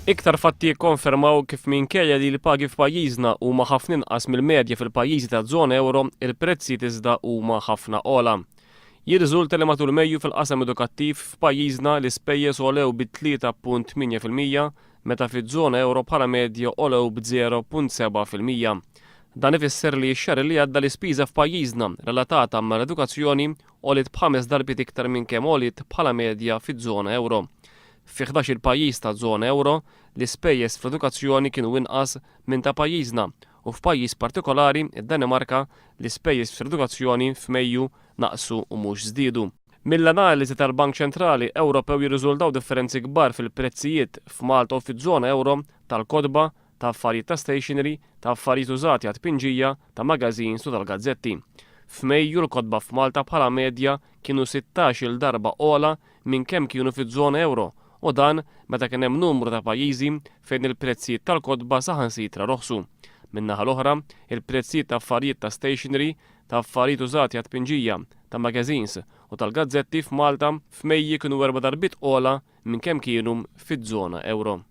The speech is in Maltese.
Iktar fatti jikkonfermaw kif minkejja li l-pagi f'pajjiżna huma ħafna inqas mill-medja fil-pajjiżi taż-żona ewro, il-prezzijiet iżda huma ħafna ogħla. Jirriżulta li matul Mejju fil-qasam edukattiv f'pajjiżna l-ispejjeż għolew bi 3.8% meta fiż-żona ewro bħala medja għolew b'0.7%. Dan ifisser li x-xahar li għadda l-ispiża f'pajjiżna relatata mal-edukazzjoni għoliet b'ħames darbiet iktar minn kemm għoliet bħala medja fiż-żona ewro. Fi 11-il pajjiż taż-żona ewro, l-ispejjeż fl-edukazzjoni kienu inqas minn ta' pajjiżna u f'pajjiż partikolari, id-Danimarka, l-ispejjeż fl-edukazzjoni f'Mejju naqsu u mhux żdiedu. Mill-analiżi tal-Bank Ċentrali Ewropew jirriżultaw differenzi kbar fil-prezzijiet f'Malta u fiż-żona ewro tal-kotba, ta' affarijiet ta' stationery, ta' affarijiet użati għat-tpinġija, ta' magazines u tal-gazzetti. F'Mejju l-kotba f'Malta bħala medja kienu 16-il darba ogħla minn kemm kienu fiż-żona ewro u dan meta kien hemm numru ta' pajjiżi fejn il-prezzijiet tal-kotba saħansitra roħsu. Min-naħa l-oħra, il-prezzijiet ta' affarijiet ta' stationery, ta' affarijiet użati għat-tpinġija, ta' magazines u tal-gazzetti f'Malta f'Mejju kienu erba' darbiet ogħla minn kemm kienu fiż-żona ewro.